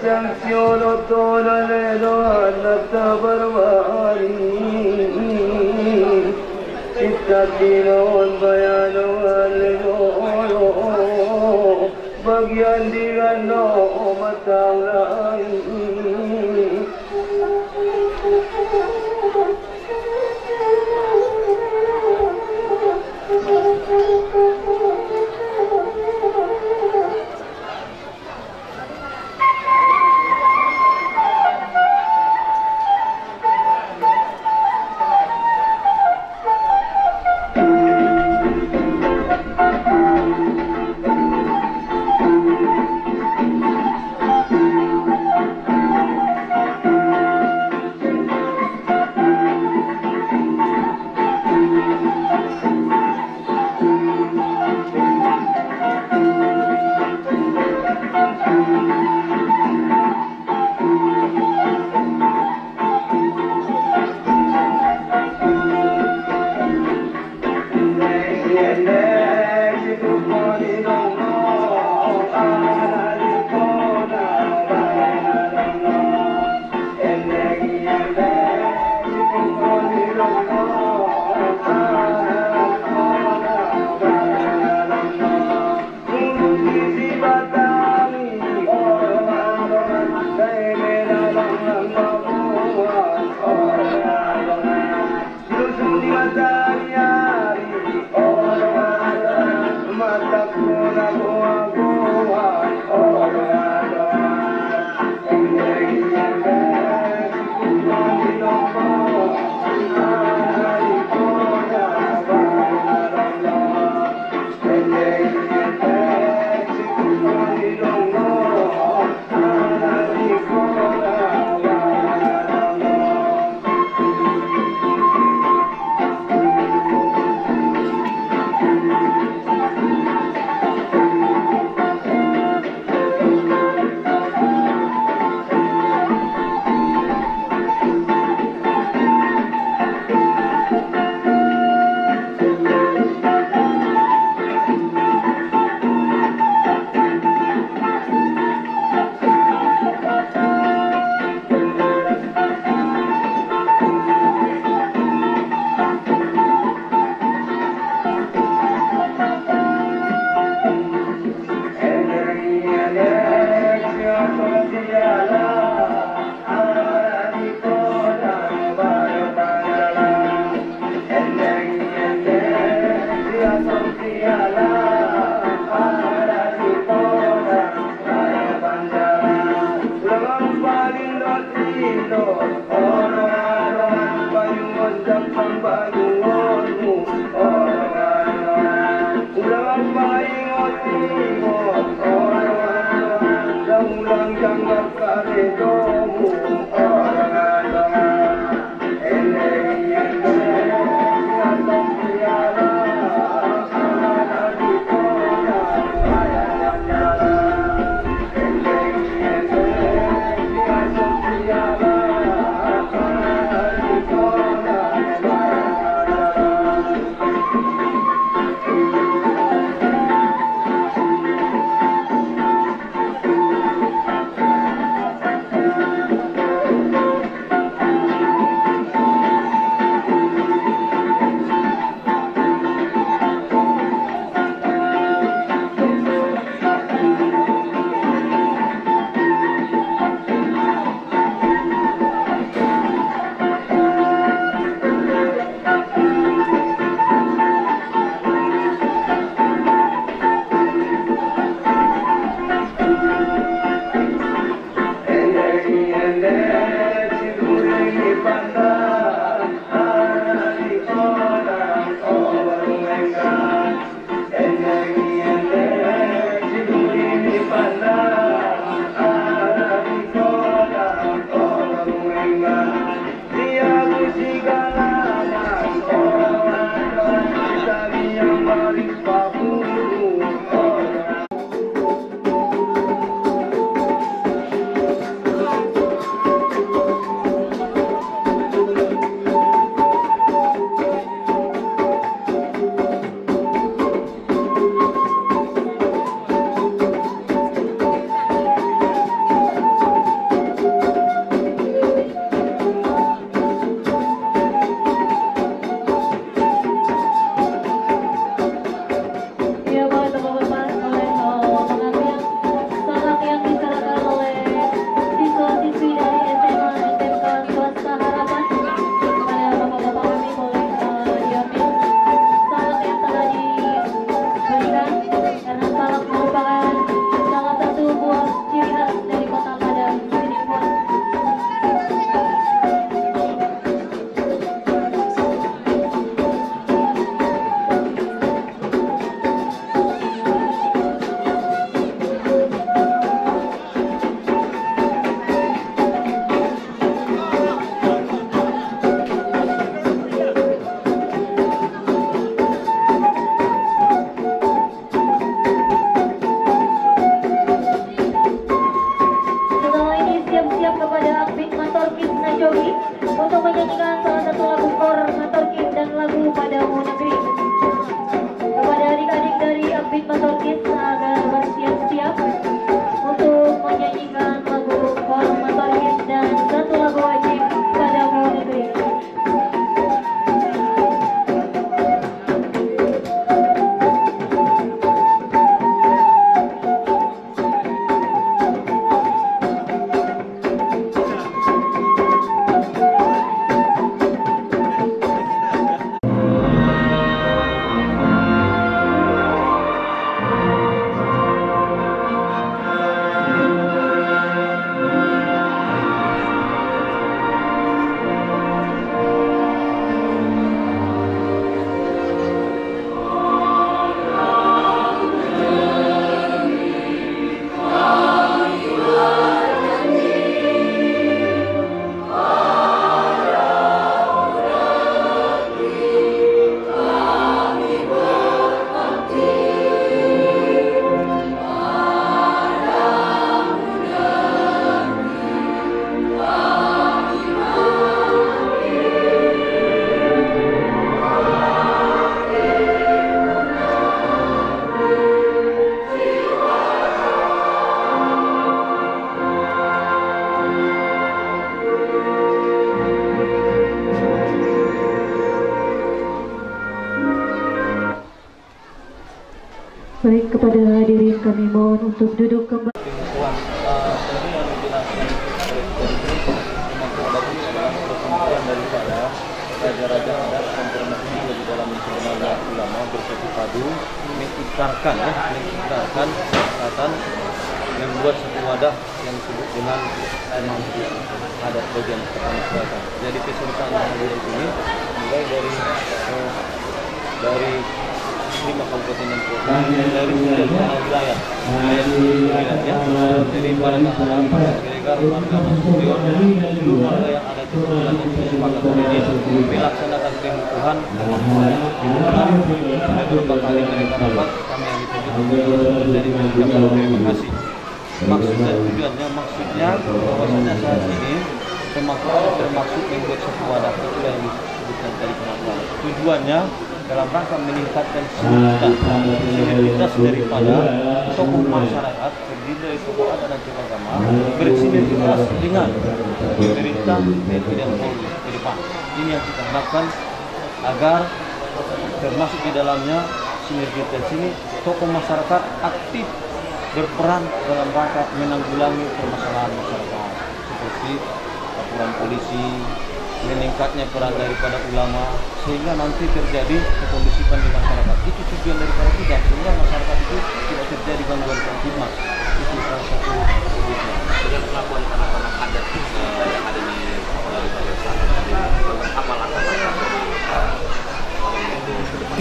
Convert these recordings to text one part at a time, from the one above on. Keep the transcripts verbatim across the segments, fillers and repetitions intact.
Yang siolot-olot ledo anak tabar bari. Cinta tilon bayano ledo. Bagian di gano mata ulai. Menyanyikan salah satu lagu Kor Matorkit dan lagu Padamu Negeri. Kepada adik-adik dari Apit Matorkit, agar bersiap-siap untuk menyanyikan lagu Kor Matorkit dan satu lagu wajib, Padamu Negeri. Baik, kepada hadirin kami mohon untuk duduk kembali. Ketentuan, eh, tadi yang dijelaskan oleh Presiden, memang adat ini adalah ketentuan daripada raja-raja adat, konfirmasi juga di dalam sebenarnya ulama bersatu padu, mengikrarkan, ya, mengikrarkan kesepakatan membuat satu wadah yang disebut dengan pemangku adat bagian Kota Masyarakat. Jadi, keserupaannya di sini mulai dari, eh, dari lima kabupaten dan kota, dari sembilan wilayah, wilayah, ya. Jadi, pada tanggal Siregar, warga Masukion, seluruh warga yang ada di Kota Masyarakat ini melaksanakan pengukuhan, pengukuhan, ada beberapa kali mereka rapat, kami yang ditunjuk, terjadi penangkapan. Terima kasih. Maksud dan tujuannya, maksudnya bahwasanya saat ini termasuk, termasuk membuat satu wadah, itulah yang disebutkan tadi pengakuan. Tujuannya dalam rangka meningkatkan sinergitas, sinergitas daripada tokoh masyarakat, terdiri dari tokoh adat dan tokoh agama, bersinergitas dengan pemerintah dan Polri ke depan. Ini yang kita harapkan, agar termasuk di dalamnya sinergitas ini, tokoh masyarakat aktif berperan dalam rangka menanggulangi permasalahan masyarakat, seperti laporan polisi, meningkatnya peran daripada ulama, sehingga nanti terjadi kekondusivan di masyarakat. Itu tujuan daripada kita, sehingga masyarakat itu tidak terjadi gangguan kamtibmas. Itu salah satu tujuan. Dengan pengakuan tanah-tanah adat, eh, yang ada di, eh, Balai Sana tadi, apa langkah-langkah dari, eh, Balai itu ke depan?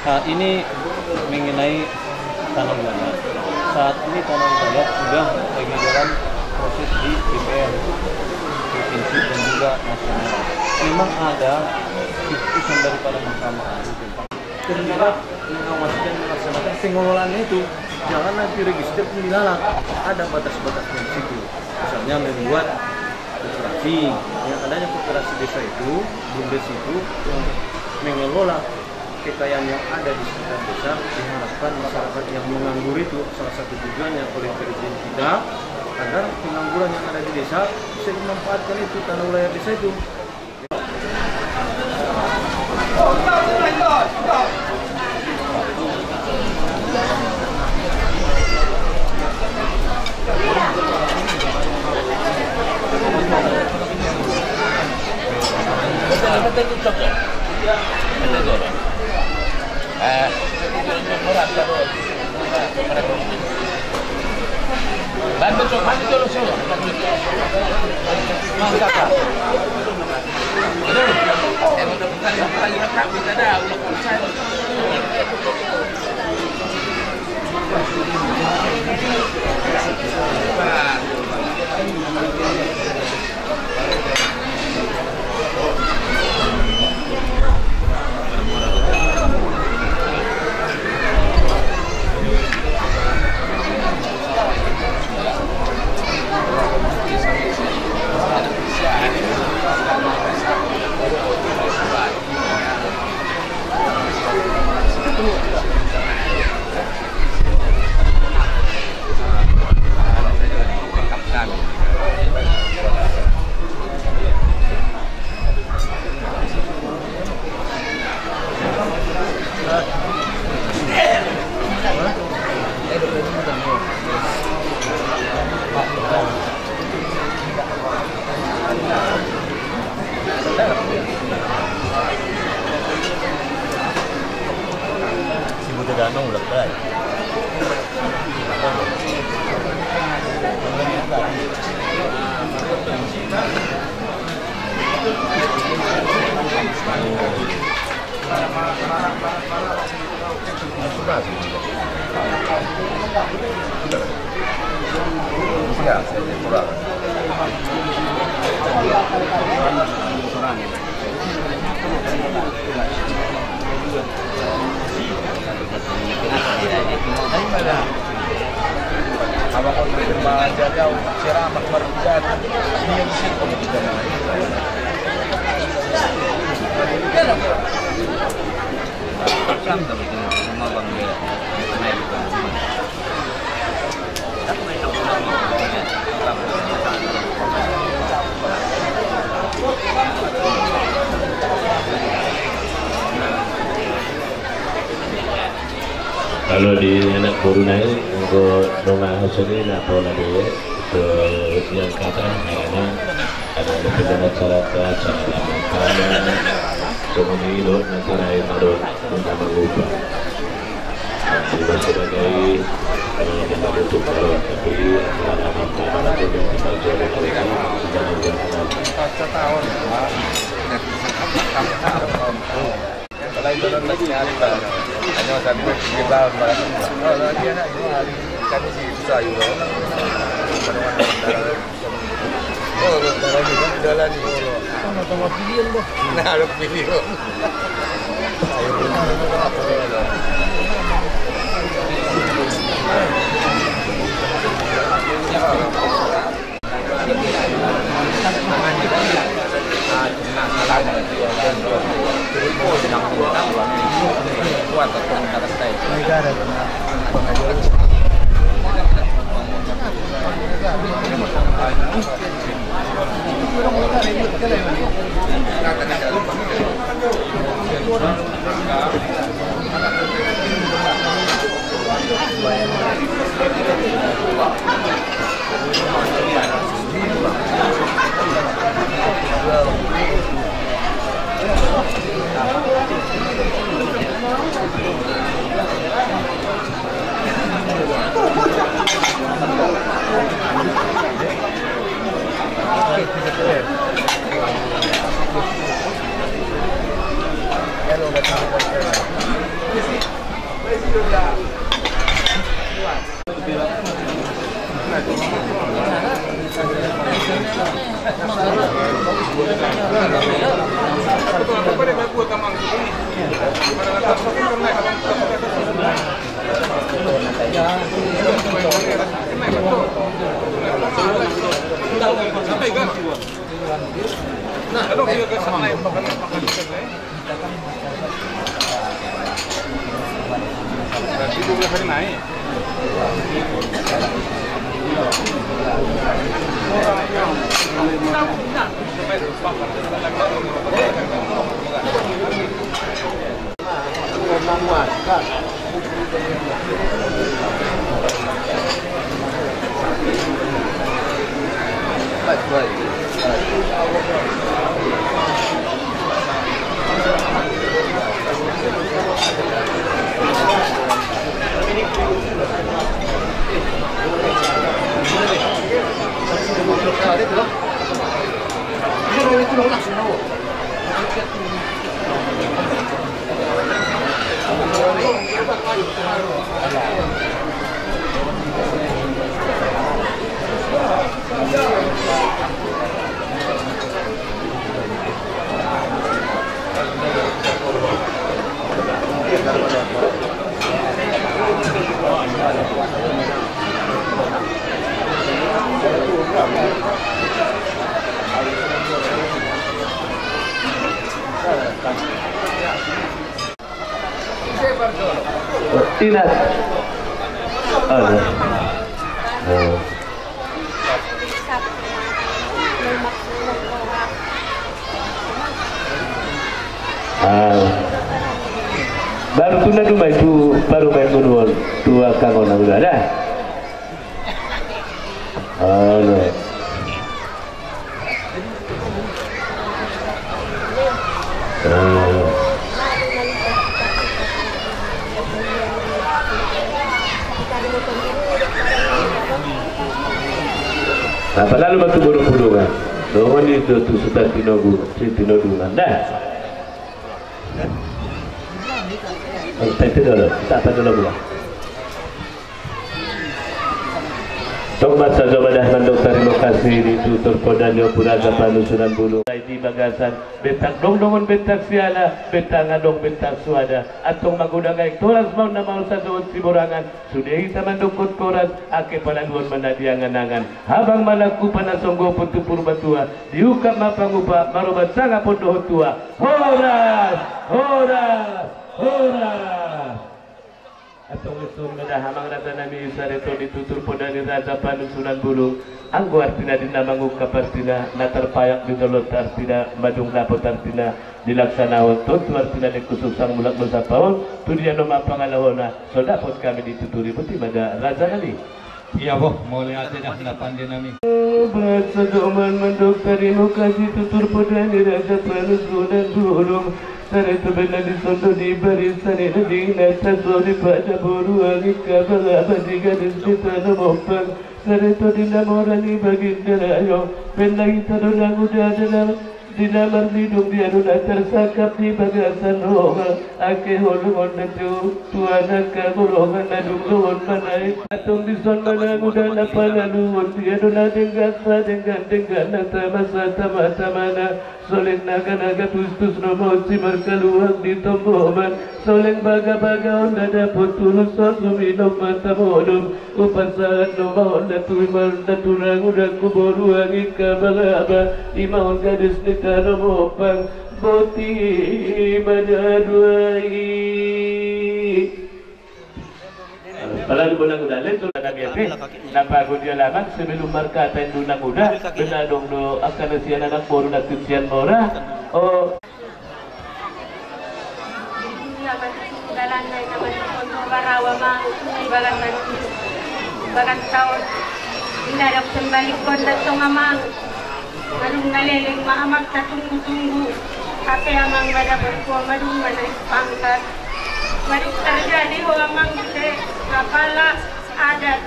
Nah, ini mengenai Tanah Wilayah. Saat ini Tanah Wilayah sudah lagi dalam proses di D P R provinsi dan juga nasional. Memang ada keputusan daripada Mahkamah Agung tentang terlibat mengawasi dan melaksanakan pengelolaannya itu. Jangan nanti register pun dilarang. Ada batas-batasnya di situ. Misalnya membuat koperasi. Dengan adanya koperasi desa itu, BUMDes itu, yang mengelola kekayaan yang ada di sekitar desa, diharapkan masyarakat yang menganggur itu, salah satu tujuannya oleh Presiden kita, agar pengangguran yang ada di desa bisa dimanfaatkan itu tanah wilayah desa itu. Kalau di anak boru nai, anggo nunga hoseni na pola be, tu yang kata, karena ada pendengar cara, cara lama, karena semua ini do, nanti rai madon, minta mengubah. Cuma sebagai, eh, minta tutup kalau, tapi acara lama, karena itu yang kita jual mereka, sejalan-jalan. Setahun, Pak. Kalau itu non masih ada, hanya kami di bawah, Pak. Kalau dia nak jual, kami sih susah juga. Oh, kalau juga jalan di bawah. Tambah-tambah pilihan, Bang. Nah, ada pilihan. Inat. Aduh. Oh. Ah. Baru tu na dumai tu, baru main manual tu angka ngona udah dah. Halo. Nah, padahal batu bodoh-bodohan. Dohon itu tu sudah tinogu, si tinodungan. Dah. Sampai itu dulu, tak apa dulu pula. Tong ma sajo ma dah mandok Sini tutur poda ni ompu raja panusunan bulung. Di bagasan bentak dong dongon bentak siala, bentak adong bentak suada. Antong magodang aek toras maon na maon sadohot siborangan. Sude hita mandokon koras, angke palaluhon ma na di angan-angan. Habang ma langku panasonggopon tu Purbatua, diungkap ma pangupa maroban sanga pondohon tua. Horas! Horas! Horas! Antong dison ma da amang raja nami, sareto ditutur poda ni raja panusunan bulung. Anggo artina di na mangungkap artina, na tarpayak di dolot artina, madung dapot artina dilaksanahon, tontu artina ni kusuk sang mulak do sapaon, tu dia do ma pangalahona, so dapot hami dituturi. Boti ma da raja nami. Ia boh, mauliate da na pande nami. Bahat sadoman mandok tarimo kasih tutur poda ni raja panusunan bulung. Sareto bena di sondo di barisan i na di nata so di pada boru angin kabala badi gadis di tano mompang. Sareto di na mora ni baginda rayo. Bena hita do na nguda dalam di na marlidung dia do na tarsangkap di bagasan roha. Angke holongon na tu tuan angka golongan na dung dohon manai. Antong dison ma na nguda na palaluhon dia do na denggan sadenggan-denggan na tamasa tama-tamana. Soleng naga-naga tustus no maon si markaluang di tomboman. Soleng baga-baga on na dapot tulus so suminop mata modom. Upasahat no maon na tu imal na tulang uda ku boru angin kabalaba. Ima on gadis ni tano mompang. Boti ma da dua i. Pala di bola uda le tu na biasa. Napa go di alaman sebelum markata indu na muda, bena dong do angka na sian anak boru na tu sian mora. Oh. Ia mati dalan na ina mati kondo barawa ma di bagasan bagas taon. Ina dok sembalikkon datong amang. Madung na leleng ma amang tatunggu-tunggu. Hape amang ma dapot ho madung ma naik pangkat. Madung tarjadi ho amang ise kapala adat.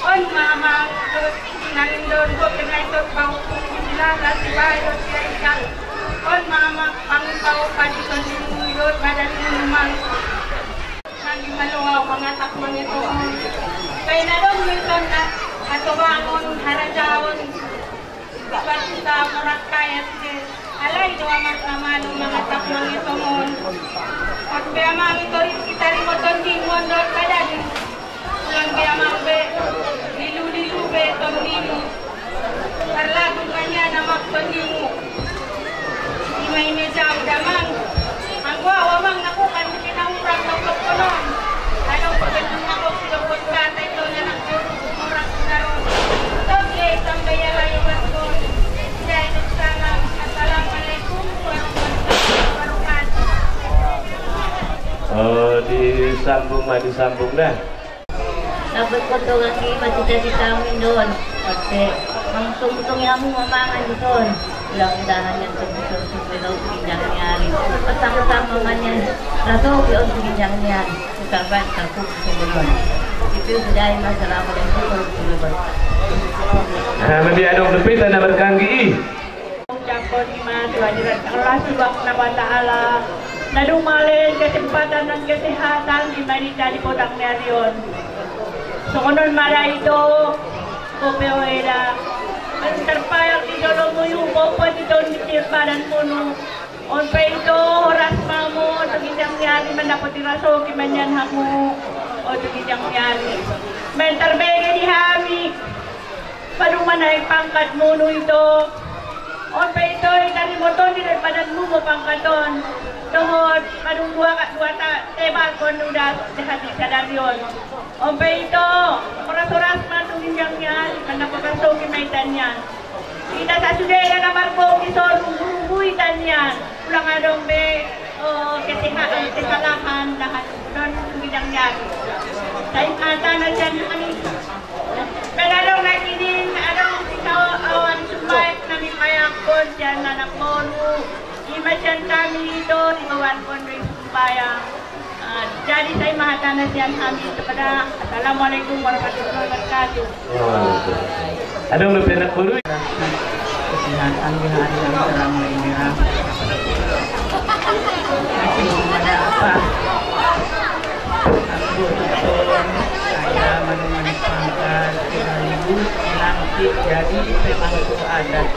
On ma amang dot sinangin don ho penai dot bau pungkun lala si bayo si aikan. On ma amang pangkau padi tondimu dot badan minuman. Nanggi malo au mangatap mangetohon. Baen adong do ison na hatobangon harajaon. Batuta morak kaya sude. Alai do amang na malo mangatap mangetohon. On pe amang i toris kita rimoton dingon dohot badan. Ulang be amang be, lilu-lilu be tondimu. Parlagu ma nian amang tondimu. Ima ime jau damang. Anggo au amang na bukan mungkin na urang na udokkon on. Adong pe bendung na gok idokon kata i tong anak boru sumorang sinaron. Tong ia i tamba ia layo baskon. Ia i dok salam. Assalamualaikum warahmatullahi wabarakatuh. Oh, disambung ma, disambung dah. Dapot kontong anggi ma cita-citamu indon. Ote, mangtung-tung hamu mamangan dison. Ulang udahan yang terbuka supaya lauk ginjang ni ari. Petang-petang mamangan rasoki on tu ginjang ni ari. Utambaen takut kesembuhan. Itu sudah. Assalamualaikum warahmatullahi wabarakatuh. Nah, mandi adong depita na berkanggi i. Ucapkon ima tu hadirat Allah Subhanahu wa Ta'ala. Na dung malehen kesempatan dan kesehatan ima hita di potang ni ari on. Songon on ma da ito, bope o eda. Terpayak di jolomu i, bope di ton di badan munu. On pe ito, horas ma hamu tu ginjang ni ari mandapoti rasoki ma nian hamu. O tu ginjang ni ari. Main tarbege di hami. Madung ma naik pangkat munu ito. On pe ito i tarimoton di daripada nubo pangkat on. Dohot madung dua dua ta tebalkon uda di hati sadari on. On pe ito, horas-horas ma tu ginjang ni ari, mandapot rasoki ma ita nian. Ita sasudena na marbogis on, rugu-rugu ita nian. Ulang adong be, oh, keseha-, kesalahan dahan don tu ginjang ni ari. Sai hata na sian hami. Baen adong na ginin, adong sitaoan sumbayang na mipayangkon sian anak boru. Ima sian hami ito, dibawankon do i sumbayang. Ah, jadi sai ma hata na sian hami ito pada. Assalamualaikum warahmatullahi wabarakatuh. Adong dope anak boru. Kesehatan di hari yang terang ini ya. Masih belum ada apa. Aku betul saya menunggu pangkat tiga ribu enam. Jadi memang itu adat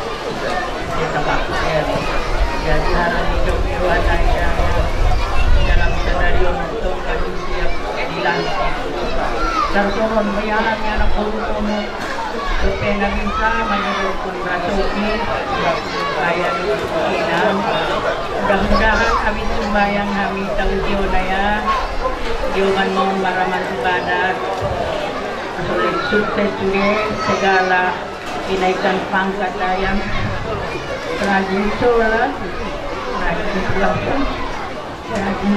kita bakter. Jadi harani jok iruan aja dalam sadari on tong kami siap dilantik. Tarsoron bayaran ni anak boru kono. Dope na bisa manjujurkon rasoki, kaya di Pidang. Mudah-mudahan habis sumbayang hami tau jona ya. Joman mau maramal ibadat. Sukses juga segala kenaikan pangkat ayam. Rajin sholat, rajin puasa. Jadi,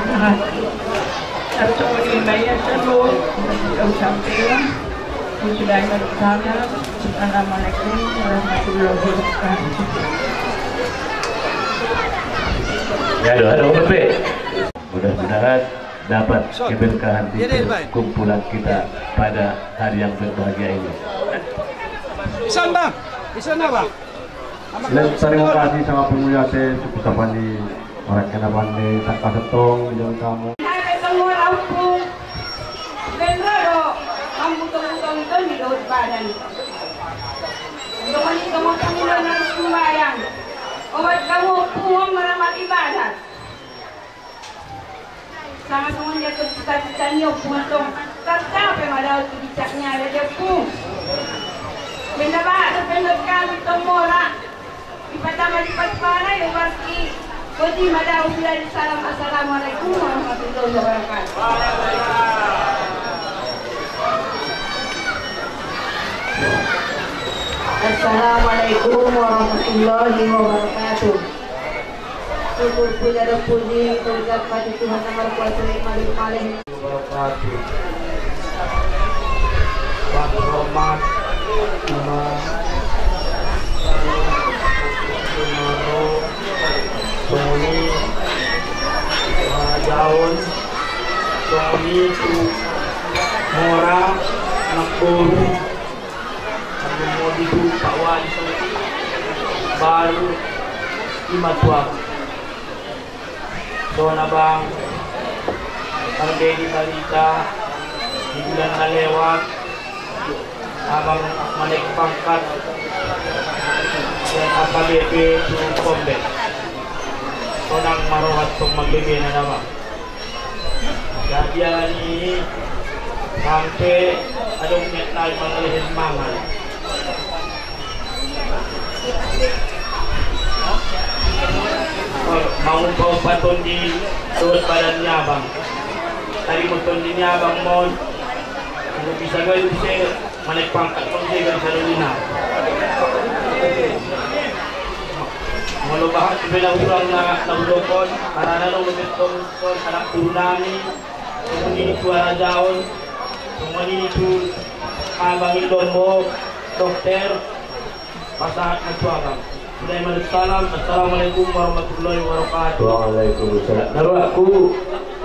terus di Maya Sebo, ucapkan, sudah sana. Assalamualaikum warahmatullahi wabarakatuh. Ya, doa dong, Bapak. Mudah-mudahan dapat keberkahan di perkumpulan kita pada hari yang berbahagia ini. Isan, Bang. Isan apa? Terima kasih sama pemuda te, ucapan di orang kena pandai, tak kasih tong, jangan kamu. Hai, semua lampu. Benro do, lampu tong-tong itu di daun badan. Untuk wanita mau tong itu harus sembahyang. Obat kamu puang meramal ibadat. Sanga songon dia tu cita-cita ni ompung antong, tarcapai ma dao tu bicaknya ada dia ompung. Benda bahat dope dohot kami tong mora. Dipatama di patpara yo barti. Boti ma dao sudah di salam. Assalamualaikum warahmatullahi wabarakatuh. Assalamualaikum warahmatullahi wabarakatuh. Syukur puja dan puji terhadap Tuhan yang Maha Kuasa yang malih-malih. Wabarakatuh. Bang Romat, Ima, Imaro, Sony, Rajaon, Sony, tu Mora, anak boru, Ambil mau duduk Pak Wali, baru ima tuak. Sona bang, marbedi barita di bulan na lewat, abang manaik pangkat dan A K B P tu kombes. Sonang marohat tong mambebena na bang. Jadi alani i sampe adong niat nai mangalehen mangan. Mangupa-upa tondi dohot badan ni abang. Tadi mo tondi ni abang mon. Anggo bisa gari use manaik pangkat on dia gari sadolina. Molo bahat pe na hurang na, na hudok on, harana dong dope tong, tong anak guru nami, songon i tu harajaon, songon i tu abang i dombo, dokter, pasahat ma tu abang. Sudah i ma salam, assalamualaikum warahmatullahi wabarakatuh. Waalaikumsalam. Na rohakku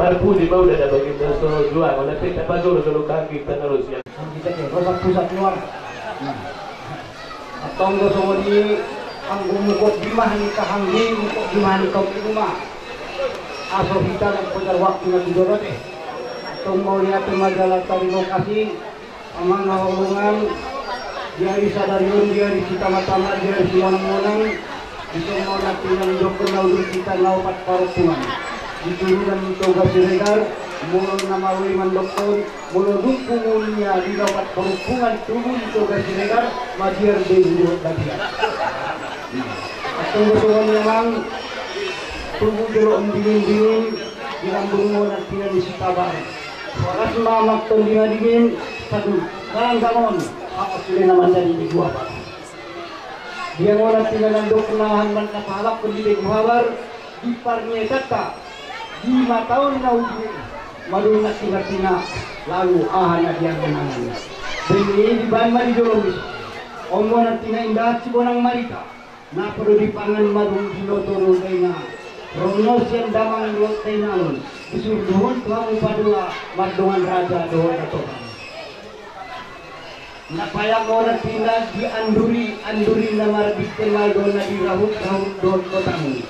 parpudi ma udah ada baginda so juang, wala pe tapajolo-jolo kaki tanarusi. Kita ke, rosak pusat luar. Nah. Antong do songon i, anggo mukot dimah ni kahanggi, mukot dimah ni kaum i rumah. Aso hita na pojar waktu na tujolo te. Antong mauliate ma jala tarima kasih, amang na holongan, di ari sadari on, di ari sitama-tama, di ari simonang-monang, di songon na pinangidokkon na ulur hita na opat parompuan. Di turunan ni Toga Siregar, molo na mawe mandokkon, molo dung pungunia di na opat parompuan tubu di Toga Siregar, mabiar be di dohot babiar. Antong do songon i amang, tubu jolo on dingin-dingin, di lambung on nanti na di Sitabar. Horas ma amang tondi na dingin, sadu, dalan gamon, apa sude na manjadi di dua. Dia on nanti na mandok na han man na pahalak di begu habar, di parniatanta, di mata on na ujung, madung na tina-tina, lalu aha na dia manangan. Bini dibaen ma di jolom i. On ma nanti na indahan si bonang marita, na podo dipangan madung di loto do daina, ronor sian damang dohot dainalon, disurduhon tu hamu paduan, mardongan raja dohot na topan. Na payak on nanti na di anduri, anduri na marbinte mal do na di rahut-rahut dohot kotamu.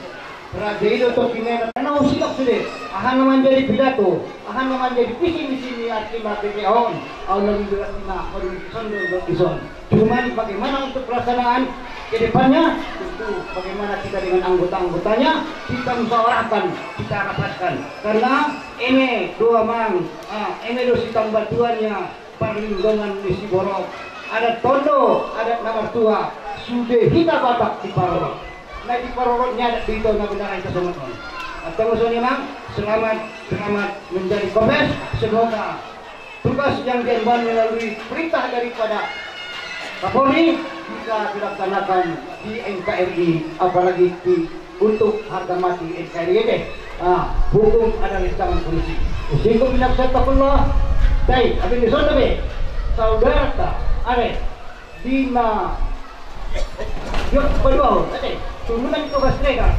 Raja i do topi ni na usilak sude, aha na manjadi pidato, aha na manjadi visi misi ni Artima B P on, au na minggu Artima madung dison do dison. Cuman bagaimana untuk pelaksanaan ke depannya, tentu bagaimana kita dengan anggota-anggotanya, kita musyawarahkan, kita rapatkan. Karena ini dua mang, ah, ini do si tambatuannya, parlinggongan ni siborok. Adat tondo, adat na martua, sude hita Batak diparorot. Na diparorot ni adat do ito na binarai tasongon on. Antong songon i mang, selamat, selamat menjadi kombes. Semoga tugas yang diemban melalui perintah daripada Kapolri bisa dilaksanakan di N K R I, apalagi di, untuk harga mati N K R I deh. Ah, hukum ada di tangan polisi. Usikum bilang saya takullah. Baik, habis di sana be. Saudara ta, are, lima, yuk, kedua, oke. Turunan Toga Siregar.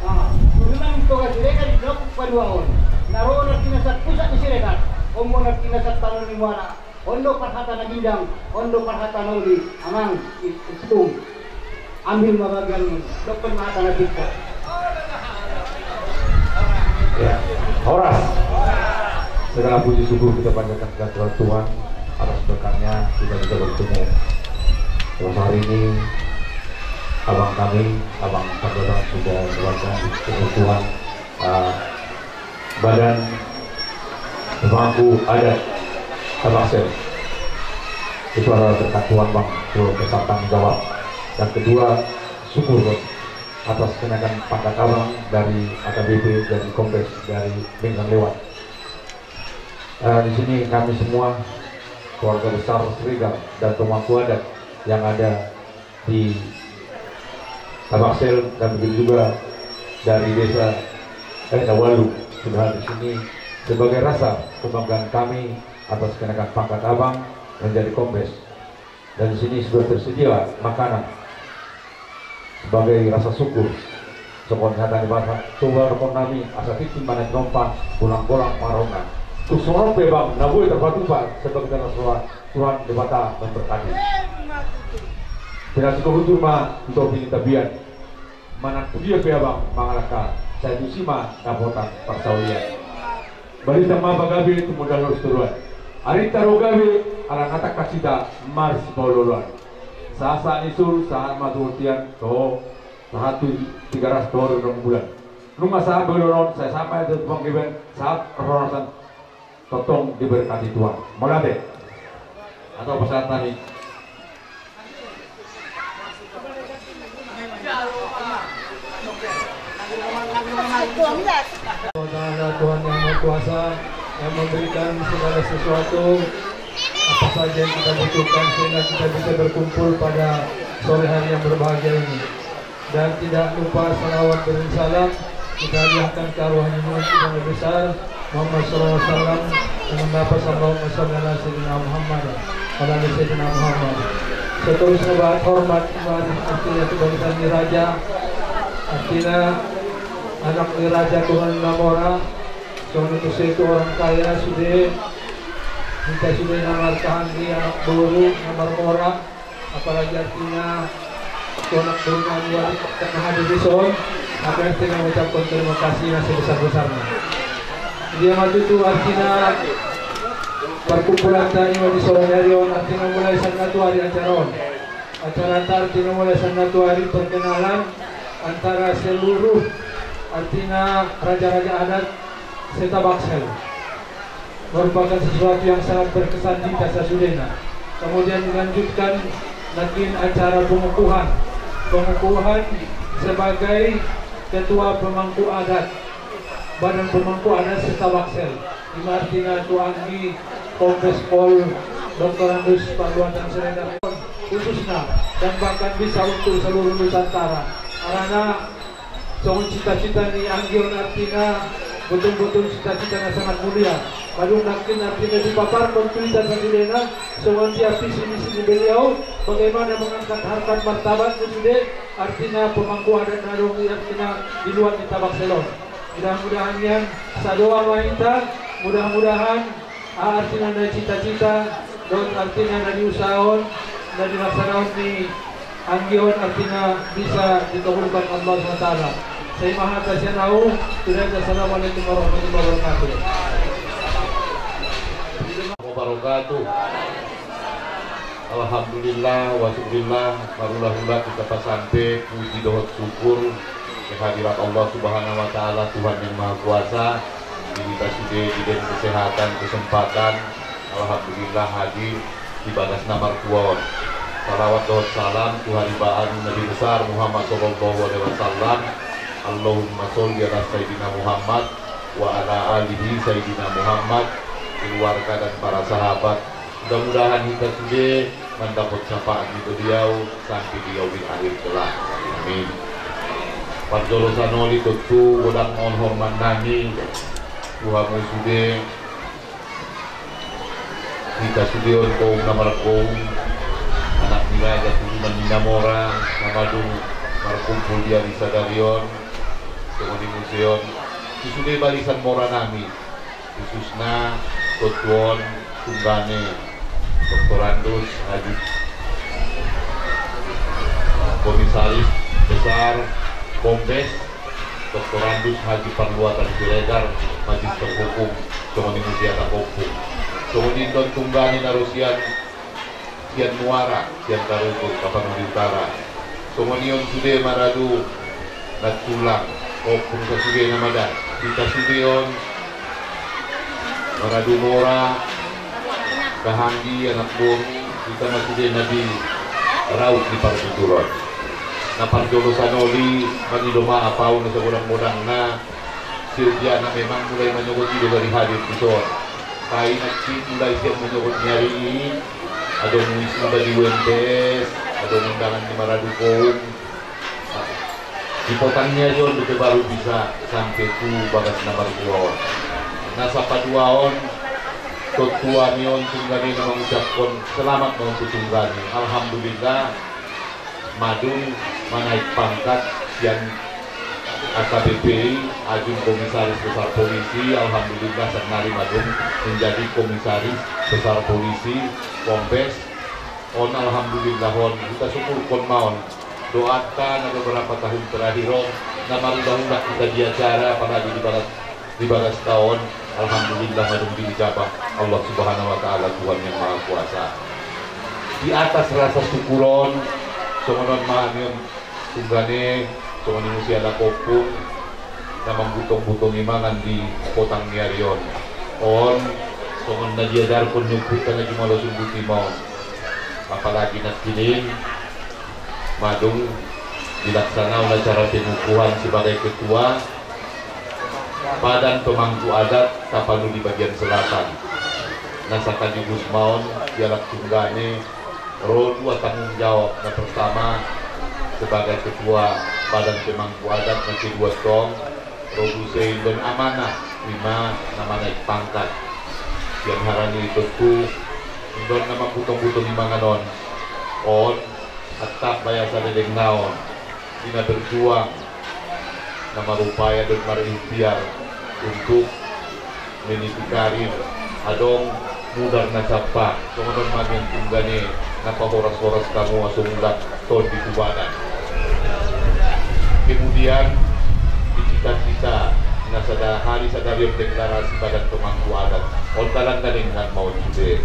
Ah, turunan Toga Siregar di Blok Paduaon. Naro nanti nasat pusat di Siregar. Ombo nanti nasat tano ni muara. On do parhata na ginjang, on do parhata na uli, amang, i-, itung. Ambil ma bagianmu, dokkon ma hata na tingkot. Ya, horas. Segala puji syukur kita panjatkan kepada Tuhan atas berkatnya kita bisa bertemu. Terus hari ini abang kami, abang Pandoran sudah bertemu Tuhan, ah, Badan Pemangku Adat Tabaksel. Itu adalah berkat Tuhan, Bang, itu besar tanggung jawab. Yang kedua, syukur atas kenaikan pangkat abang dari A K B P jadi kombes dari minggu lewat. Eh, di sini kami semua keluarga besar Siregar dan pemangku adat yang ada di Tabaksel dan begitu juga dari desa Enda Walu sudah hadir di sini sebagai rasa kebanggaan kami atas kenaikan pangkat abang menjadi kombes. Dan di sini sudah tersedia makanan sebagai rasa syukur. Songon hata ni bahasa, coba rokon nami asa titim mana tinompa, bolang-bolang marona. Tu songon pe bang, na boi terpatupa sebagai tanda soa Tuhan Debata memberkati. Pinasiko hujur ma tu topi ni tapian. Manang tu dia pe abang mangalangka, sai tusi ma dapotan parsaulian. Barita ma pagabe tu modal lurus turuan. Ari taro gabe ala natak kasita marsipaoloan. Sahat-sahat ni sul, sahat ma tu urtian, to, sahat tu Tigaras, to, rondang bulan. Nunga sahat be ulaon, sai sahat ma tu panggabean, sahat ronasan, tongtong diberkati Tuhan. Mauliate. Atau pasahat nami. Allah Ta'ala, Tuhan yang Maha Kuasa, yang memberikan segala sesuatu apa saja yang kita butuhkan sehingga kita bisa berkumpul pada sore hari yang berbahagia ini. Dan tidak lupa salawat dan salam kita hadiahkan ke arwah junjungan kita Nabi besar Muhammad sallallahu alaihi wasallam dengan lafaz Allahumma shalli ala sayyidina Muhammad wa ala ali sayyidina Muhammad. Seterusnya, bahat hormat, bahat artinya kebangsaan ni raja, artinya anak ni raja turunan na mora, songon itu, itu orang kaya sude, hita sude na martahan di anak boru na marmora, apalagi artinya tu anak boru na luar biasa na hadir dison, maka artinya mengucapkan terima kasih na sebesar-besarnya. Dia ma tutu artinya perkumpulan tani di sore hari on, artinya mulai sian na tuari acara on. Acara ta artinya mulai sian na tuari perkenalan antara seluruh artinya raja-raja adat se-Tabaksel. Merupakan sesuatu yang sangat berkesan di hita sasudena. Kemudian dilanjutkan nangkin acara pengukuhan. Pengukuhan sebagai ketua pemangku adat, badan pemangku adat se-Tabaksel. Ima artina tu anggi Kombes Pol Doktorandus Parluatan Siregar khususna, dan bahkan bisa untuk seluruh Nusantara. Karena songon cita-cita ni anggi on artina, betul-betul cita-cita na sangat mulia. Madung nangkin artina dipaparkon tu hita sasudena, songon dia visi misi ni beliau, bagaimana mengangkat harkat martabat ni sude, artina pemangku adat na adong i artina di luar ni Tabaksel on. Mudah-mudahan nian sadoa ma hita, mudah-mudahan artina na cita-cita dohot artina na diusahahon, na dilaksanahon ni anggi on artina bisa dikabulkan Allah subhanahu wa taala. Sai mahata sian au, sudah, assalamualaikum warahmatullahi wabarakatuh. Wabarakatuh. Alhamdulillah, wa syukurillah, marulah-ulah kita pasampe puji dohot syukur ke hadirat Allah Subhanahu wa Ta'ala, Tuhan yang Maha Kuasa, di hita sude diberi kesehatan, kesempatan, alhamdulillah, hadir di bagas na martua on. Salawat dohot salam tu haribaan Nabi besar Muhammad sallallahu alaihi wasallam. Allahumma sholli ala Sayyidina Muhammad wa ala alihi Sayyidina Muhammad, keluarga dan para sahabat. Mudah-mudahan hita sude mandapot syafaat ni beliau sampe di yaumil akhir kelak. Amin. Parjolo sanoli tontu godang on hormat nami tu hamu sude, hita sude on koum na markoum, anak ni raja, turunan ni na mora, na madung markumpul di ari sadari on, songon i muse on tu sude barisan mora nami, khususna tontu on tunggane doktorandus Haji Komisaris Besar Kombes Doktorandus Haji Parluatan Siregar, Magister Hukum, songon i muse anak ompung. Songon i don tunggane na ro sian, sian Muara, sian Tarutung, Tapanuli Utara. Songon i on sude maradu nantulang, ompung sasude na mada, hita sude on maradu mora, kahanggi, anak boru, hita ma sude na di raut ni partuturon. Na parjolo sanoli, mangido maaf au na sagodang-godangna, Silviana memang mulai manyogoti do gari hadir dison. Tapi nangkin mulai sian manyogot ni ari i, adong wisuda di U M T S, adong undangan ni maradu koum, di potang ni ari on dope baru bisa sampe tu bagas na martua on. Na sapaduahon, tontu hami on tunggane na mangucaphon selamat ma on tu tunggane. Alhamdulillah, madung manaik pangkat sian A K B P i, ajung Komisaris Besar Polisi, alhamdulillah, sannari madung menjadi Komisaris Besar Polisi, Kombes. On, alhamdulillah, on, hita syukurkon ma on. Doanta na beberapa tahun terakhir on, na marudah-udah hita di acara, apalagi di bagas, di bagas taon, alhamdulillah, madung diijabah Allah Subhanahu wa Ta'ala, Tuhan yang Maha Kuasa. Di atas rasa syukur on, songon on ma hami on tunggane, songon i muse anak ompung, na mambutong-butongi mangan di potang ni ari on. On, songon na diajarkon ni ompunta na jumolo sumbuti ma on. Apalagi nangkin i, madung dilaksanaon acara pengukuhan sebagai ketua Badan Pemangku Adat Tapanuli bagian selatan. Na sakaligus ma on dialap tunggane ro dua tanggung jawab, na pertama sebagai ketua Badan Pemangku Adat, na kedua tong ro muse indon amanah, ima na manaik pangkat. Sian harani tontu indon na mambutong-butongi mangan on, on antap baya saleleng na on, di na berjuang, na marupaya dohot marikhtiar untuk meniti karir, adong mudar na sampah, songon on ma hami on tunggane na pahoras-horas hamu asa mulak tondi tu badan. Kemudian, di cita-cita na sada hari sadari on deklarasi Badan Pemangku Adat, on dalan na denggan ma on sude.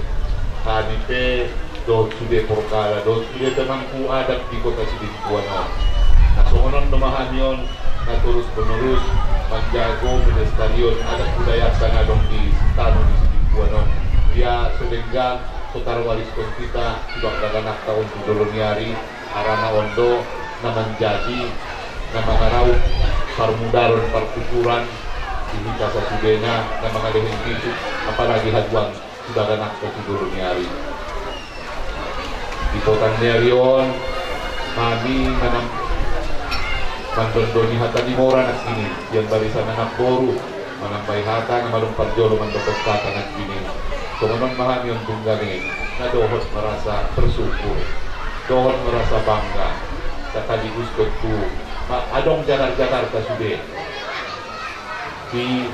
Hami pe dohot sude porkada, dohot sude pemangku adat di Kota Sidimpuan on. Na songon on do ma hami on, na torus-menerus manjago pelestarion adat budayanta na adong di tano ni Sidimpuan on. Ia so denggan, so tarwariskon hita tu daganak-daganakta on tu jolo ni ari, harana on do na manjadi, na mangaraup parmudaron, partuturan di hita sasudena, na mangalehen bisuk, apalagi haduan tu daganak tu jolo ni ari. Di potang ni ari on, hami manam-, mandondoni hata ni mora nangkin i, sian barisan anak boru, manambai hata na madung parjolo mandokon hata nangkin i. Songon on ma hami on tunggane, na dohot merasa bersyukur, dohot merasa bangga, sekaligus tontu ma-, adong jagar-jagarta sude di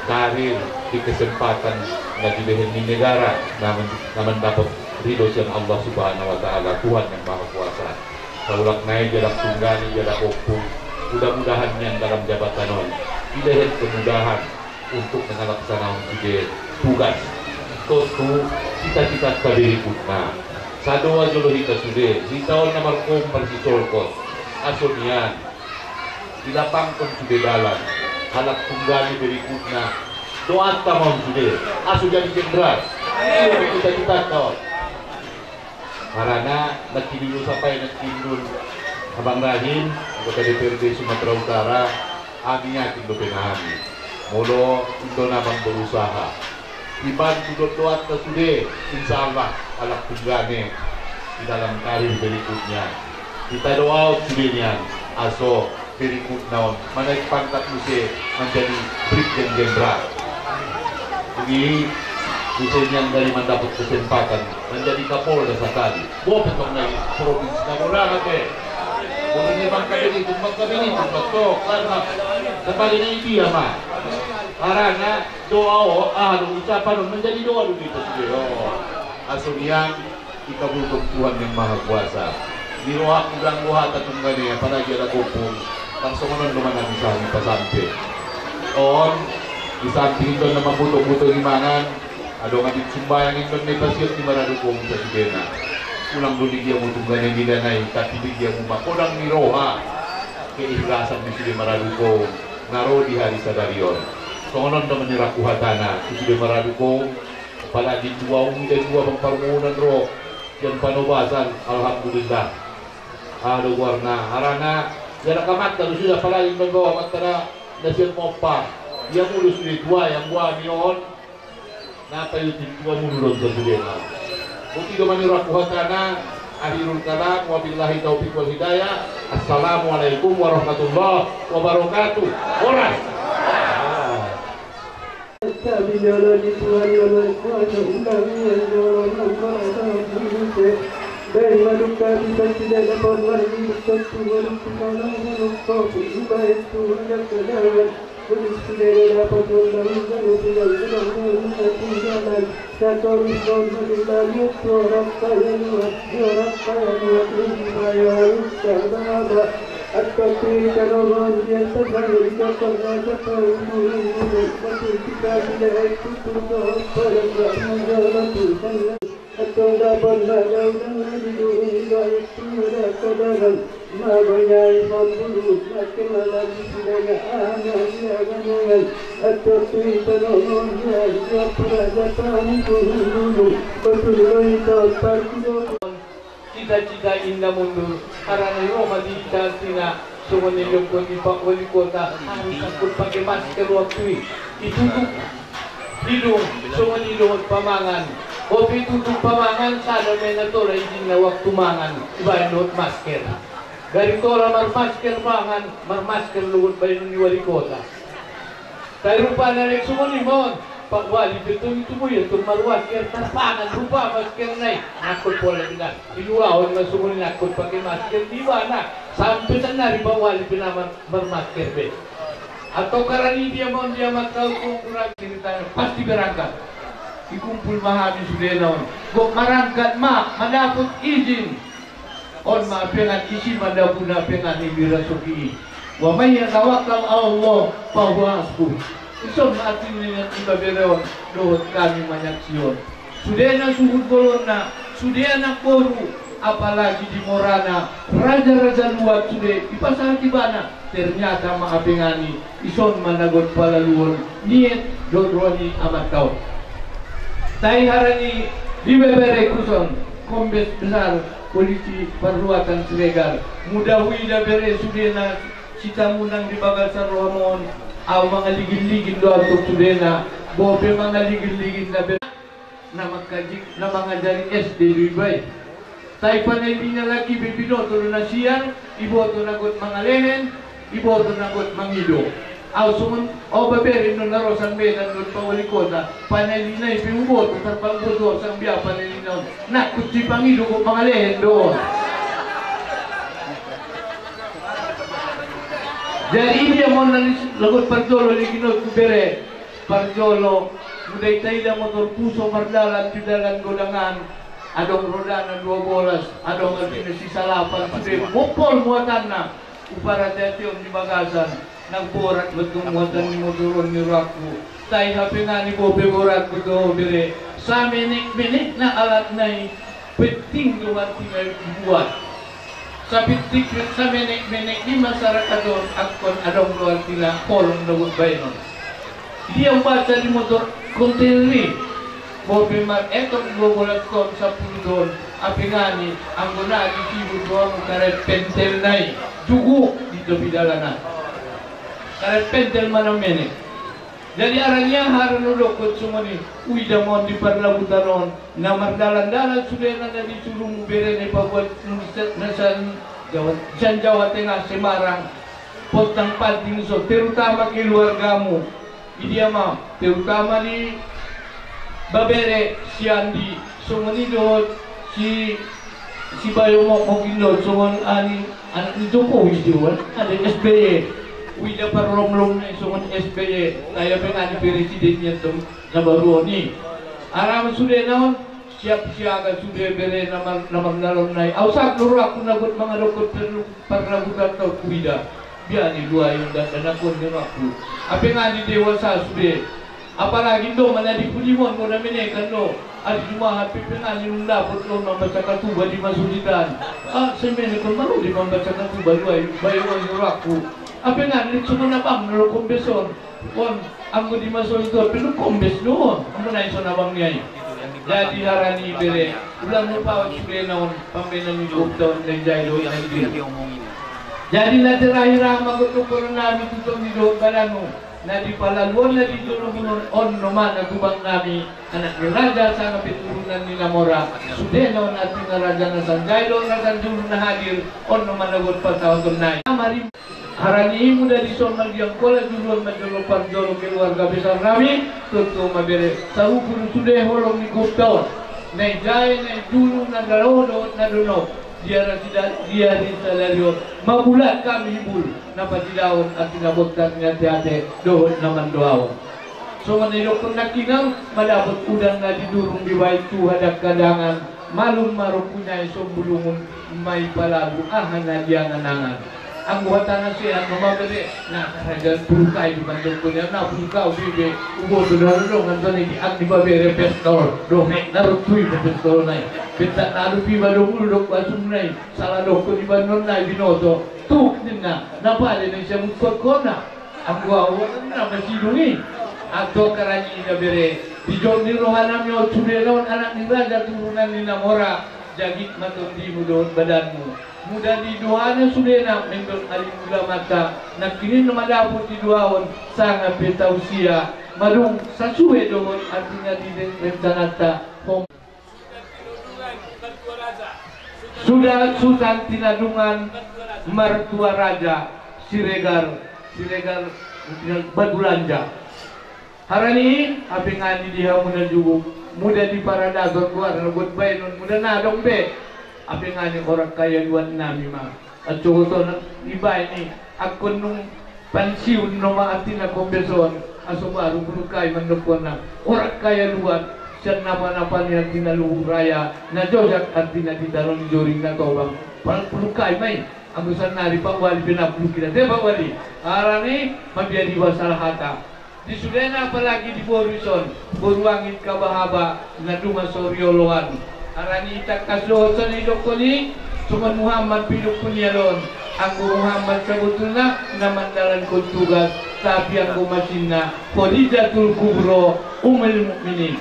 karir, di kesempatan na dilehen ni negara, na men-, na mandapot ridho sian Allah Subhanahu wa Ta'ala, Tuhan yang Maha Kuasa. Saulak nai, dialap tunggane, dialap ompung, Mudah-mudahan nian dalam jabatan on dilehen kemudahan untuk mangalaksanaon sude tugas. Tontu cita-cita ta berikutna sadoa jolo hita sude, hita on na markoum parsisolkot, aso nian dilapangkon sude dalan. Halak tunggane berikutna doanta ma on sude aso jadi jenderal. Iyo cita-cita ta on. Harana nangkin dulu sampai nangkin dulu Abang Rahim, anggota D P R D Sumatera Utara, hami yakin dope na hami. Molo inda na bang berusaha, dibantu dohot doanta sude, insya Allah halak tunggane di dalam karir berikutnya. Hita doaon sude nian aso berikutna on manaik pangkat muse manjadi Brigjen Jenderal. Jadi muse nian dari mandapat kesempatan manjadi Kapolda sakali. Bope tong nai provinsi na godang ate. Boleh ni bangka bini tu, bangka bini tu, betul karena sebagai na dia ma. Karena doa o, ah, do ucapan on manjadi doa do kita sude. Oh, aso nian ikabulkan Tuhan yang Maha Kuasa. Di rohangku dang rohata tunggane, apalagi ada kopung. Tarsongon on do manang sahani pasampe. On, di samping itu nama buto-buto di mangan, adong abit sumbayang itu ne pasiot di maradu kopung sasudena. Ulang do ligia mu tunggane di danai, tapi ligia mu makodang ni roha. Keikhlasan di sude maradu kopung, na ro di hari sadari on. Songon on do maniraku hatana, di sude maradu kopung, apalagi dua umi dan dua bang parmohonan ro, sian panobasan, alhamdulillah. Ah, do guarna, harana, ya raka mata do sudah, apalagi membawa mata na, na sian mompa. Ia mulus di tua yang buah ni on, na payutin tua mulu do sasudena. Boti do maniraku hatana, akhirul kalam, wabillahi taufiq wal hidayah. Assalamualaikum warahmatullahi wabarakatuh. Horas. Tapi jolo di Tuhan jolo kuasa undang ia jolo nang merasa muse. Dari maduk tapi tidak dapat lagi bersatu maduk tukang nang kopi ibarat Tuhan dan kedawan. Kudus tidak dapat undang undang tidak sedang menggunakan jalan. Satorus non maduk lagi suara kaya luar, suara kaya luar ini bayar. Saudara, atau tidak nolong dia sedang di kapal raja tahu turun turun. Betul kita tidak itu tuh pada pelajar tuh. Atau dapat ladau dan lagi dulu hingga itu ada kedalam. Mabanyai mambulu makin malam di sidaya anak dia ganangan. Atau cerita nolong dia dia peraja tahu turun dulu. Betul lo itu tak tidak. Cita-cita inda mundur, harana i ro ma di hita artina, songon na didok di Pak Wali Kota, harus angkon pake masker waktu i, ditutup hidung, songon i dohot pamangan. Ope tutup pamangan, sada ma i na tola ijinna waktu mangan, ibaen dohot masker. Gari tola marmasker mangan, marmasker dohot baenon ni Wali Kota. Sai rupana lek songon i ma on, Pak Wali pe tong i tubu ia tong marmasker, tarpangan rupa maskerna i, nangkon pola i na, iluahon ma songon i nangkon pake masker di ibana, sampe sannari Pak Wali pe na mar-, marmasker be. Atau karani dia ma on dia ma tau tu ukuran ceritana, pasti berangkat. Dikumpul ma hami sudena on, gok marangkat ma, mandapot izin. On ma apengan isi ma dapuna apengan i birasoki i. Wa may yatawakkal ala Allah fahuwa hasbuh. Ison ma arti ni ibabere on dohot kami manyaksi on. Sude na suhut bolonna, sude anak boru, apalagi di morana, raja-raja luat sude ipasahat ibana, ternyata ma apengan i. Ison ma na got palaluon ni et dohot roha ni amanta on. Tai harani di bebere kuson, Kombes Besar Polisi Parluatan Siregar, muda huida bere sudena, sitamunang di bagasan rohamu on, au mangaligin-ligin do antuk sudena, bope mangaligin-ligin na bere. Na mangkaji, na mangajari S D do iba i. Tai panailina laki be binoto do na sian, iboto na got mangalehen, iboto na got mangido. Au songon au babere do na ro sangbetan got pawali kota, panailina i pe uboto tarpangboto au sangbe au panailina on. Nangkun tu ipangido got mangalehen do. Jadi idia mon na lagot parjolo ligin on tu bere. Parjolo, mula itaida motor puso mardalan di dalan godangan, adong rodana dua bolas, adong artina sisalapan, sude mopol muatanna. Uparate-ateon di bagasan, nang borat ma tong muatan ni motor on ni rohangku. Tai hape ngani bope borat do bere, samenek-menekna alatna i, penting do artina dibuat. Sapitik samenek-menek ni masyarakat on, angkon adong do artina holong dohot baenon. Dia baca di motor kontainer i, bope mar eton dua bolas ton, sapuluh ton, hape ngani, anggo na disibut do hamu karet pentelna i, juguk di topi dalanan. Karet pentel ma na menek. Jadi arani aha na hudokkon songon i, uida ma on di parlabutan on, na mardalan-dalan sudena na disuruhmu bere na pabuat na san Jawa, san Jawa Tengah, Semarang, pontang panting so, terutama keluargamu. Idia ma, terutama di babere si Andi, songon i dohot si, si Bayo Mokmok i dohot, songon ani, anak ni Jokowi do kan, ada S B Y. Uida parlomlomna i songon S B Y, tai hape ngani presiden ni antong na baru on i. Arama sudena on, siap siaga sude bere na mar-, na mardalan nai. Au sap do rohangku na buat mangadokkon parlu-, parlabutan do huida. Biar ni dua i on dandanakon ni rohangku. Hape ngani dewasa sude. Apalagi do mana di Pudimonmu na menekan do. Adi juma hape pe ngani nung dapot do mambaca katuba di masujidan. Ah, sai menek on baru di mambaca katuba dua i, bayo on ni rohangku. Hape ngani songon abang na lo kombes on. On, anggo di maso itu, pe dung kombes do on, anggo na ison abang ni ai. Jadi harani bere, ulang lupa on sudena on, pambaenan ni gok taon na ijai do on na ijai. Jadi na terakhir aha ma gok tu koron nami tu tong ni dohot badanmu, na di palaluon na di jolo bunon on, on noma na tubang nami, anak ni raja sanga pe turunan ni na mora, sudena on artina raja na sanjai dohot na sanjulu na hadir, on noma na gok pasahaton nai. Amari Harani i mula dison mardiang kola juluan manjolo parjolo keluarga besar nami, tontu ma bere, sarupu do sude holong ni gok taon. Na ijai, na ijulu, na dao dohot na donok, di ari sida-, di ari sadari on, mabulat hami hibul, na pasidaon artina bontar ni ate-ate dohot na mandoaon. Songon na idokkon nangkining, madapot udan na di durung dibahen tu hadang-hadangan, malum ma ro punyae sombulungun, ma i palalu aha na di angan-angan. Anggo hata na sehat ma bere, na karajaan pulukai di mandokkon ia, na pulukai be, uboto do dongan toni di ag di babere pistol, dohot na ro tu iba pistol nai. Pentat na alup iba do mulu dok basum nai, salah dokkon iba non nai binoto, tuk ninna, na pade na i siamutkon kona. Anggo au na masidung i, antong karani i na bere, di jolo ni roha nami on sudena on anak ni raja turunan ni na mora, jagit ma tondimu dohot badanmu. Mula di dohana sudena mendok ari mula mata, nangkining na madapot di doa on, sanga pe tausia, madung sasue dohot artina di rencananta, hom. Suda sutan tinadungan martua raja, Siregar, Siregar Badulanja. Harani i, hape ngani di hamu na juguk, mula di paradaton goarna buat baenon, mula na adong be, hape ngani orang kaya luat nami ma. Ancogoton ibaen i, angkon nung pansiun noma artina kombes on, aso baru pulukai mandokkonna, orang kaya luat, sian napa-napa ni artina luhur raya, na jojak artina di tano ni joring na tobang, pal-, pulukai ma i, anggo sannari Pak Wali pe na puluk i da te Pak Wali, harani mabiar iba salah hata. Di sudena apalagi di boru ison, boru angit kabahaba, na duma sorioloan. Harani i tangkas dohot songon i dokkon i, songon Muhammad pe idokkon ni alon. Anggo Muhammad sabotulna na mandalankon tugas, tapi anggo masinna Khadijatul Kubro, Ummul Mukminin.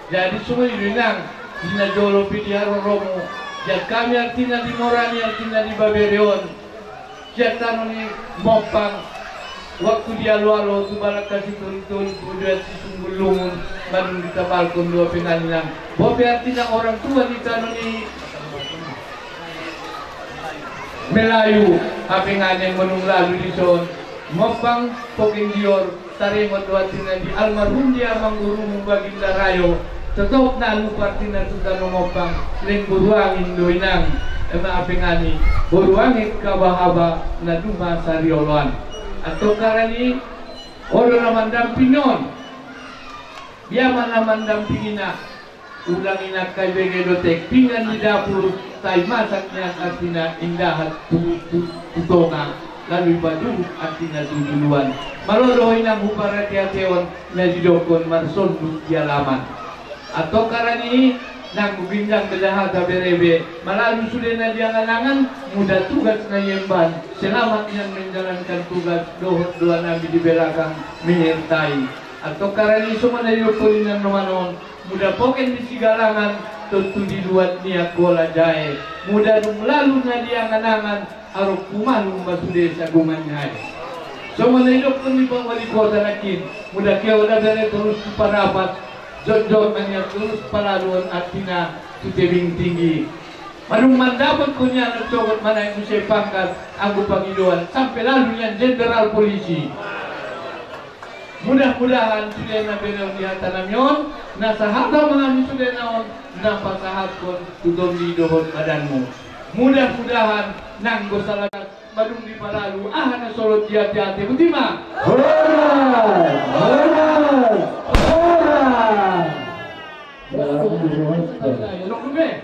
Jadi songon i do inang, di na jolo pe di haroromu, jat hami artina di mora ni artina di babere on. Sian tano ni Mompang, waktu di alo-alo tu balak kasi tolu-tolu tu dia si Sunggul Lungun, madung ditambalkon dua pengalingan. Bope artina orang tua di tano ni Melayu, hape ngani anggo nung lalu dison, Mompang, Poking Dior, taringot do artina di almarhum dia amanggurumu Baginda Rayo, totop na alu artina tu tano Mompang, leng boru angin do inang, ema hape ngani, boru angit kabahaba na duma sarioloan. Antong harani, on do na mandampingi on. Dia ma na mandampingina. Ulang inangkai bege dohot pinggan di dapur, sai masak nian artina indahan tu, tu, tu tonga, lalu ipajuhut artina tu juluan. Malo do inang huparate-ateon na didokkon marsonduk di alaman. Antong harani nang ginjang beda hata berebe, malalu sude na di angan-angan, muda tugas na iemban, selamat nian menjalankan tugas, dohot do anami di belakang menyertai. Antong harani songon na didokkon inang na manon, muda poken di sigarangan, tontu di luat ni angkola jae. Muda dung lalu na di angan-angan, arok kumalum ma sude sagungan nai. Songon na didokkon ni Pak Wali Kota nangkin, muda keola bere torus tu parapat, jongjong na nian torus palaluon artina tu tebing tinggi. Madung mandapotkon nian sogot manaek muse pangkat, anggo pangidoan sampe lalu nian jenderal polisi. Mudah-mudahan sude na bere on di hata nami on, na sahat ma hami sude na on, na pasahatkon tu tondi dohot badanmu. Mudah-mudahan nanggo salah madung dipalalu, aha na solot di ate-ate, boti ma. Horas! Horas! Horas! Horas! Horas!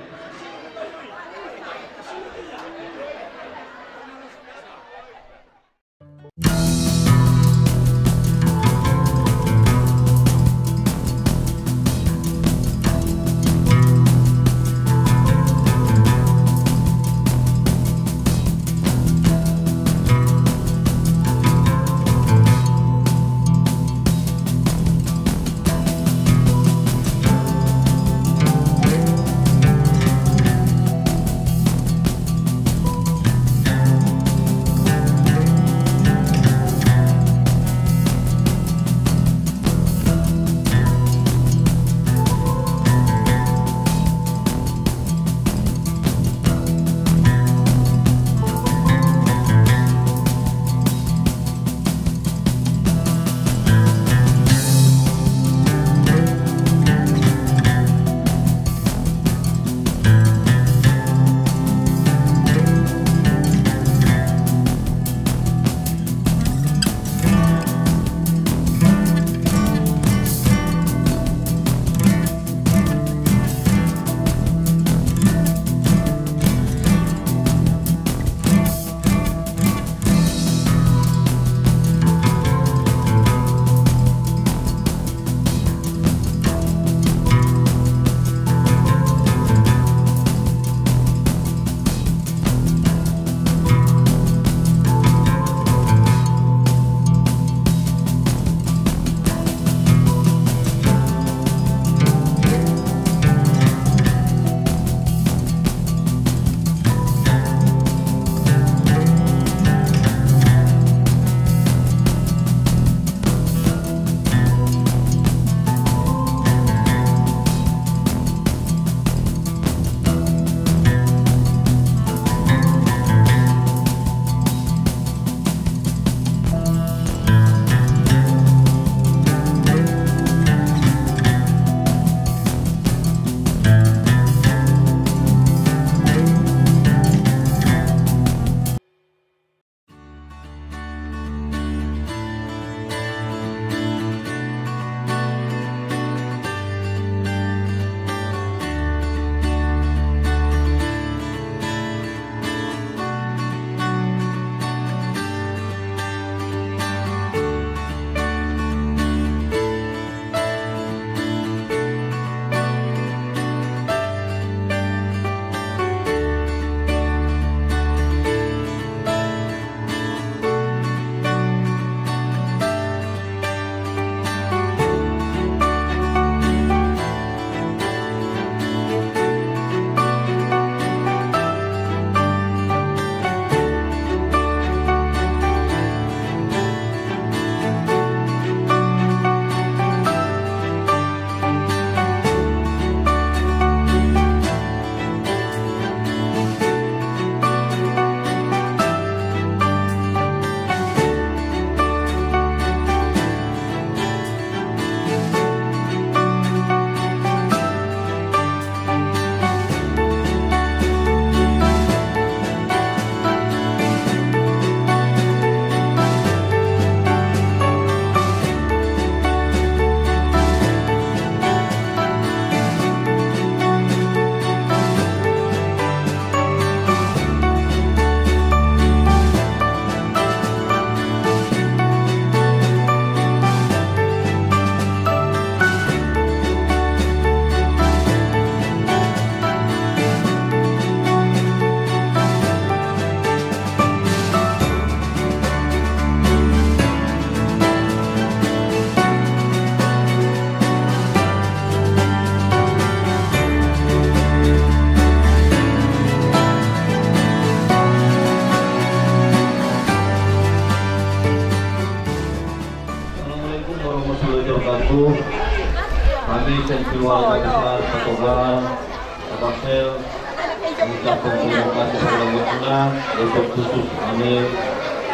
Kami sian keluarga besar Patogar, Tabaksel, mengucapkan terima kasih kepada Gubernur, dan khusus kami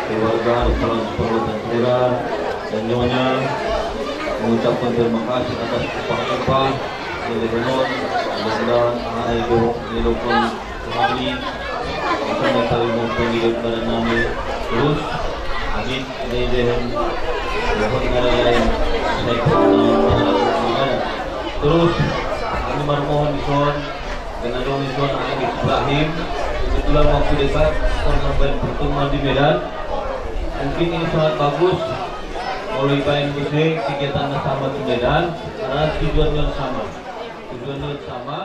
keluarga Restoran Perbuatan Tegar dan Nyonya mengucapkan terima kasih atas upah-upah yang dibentuk, mudah-mudahan anak ibu didukung Tuhan, bisa mencari maupun hidup badan nami terus. Amin. Ini dia yang mohon dari saya. Terus kami memohon di son, dengan dong di son Alex Ibrahim. Kebetulan waktu dekat pernah main pertemuan di Medan. Mungkin ini sangat bagus. Kalau ibain buse kegiatannya sama di Medan, karena tujuannya sama. Tujuannya sama.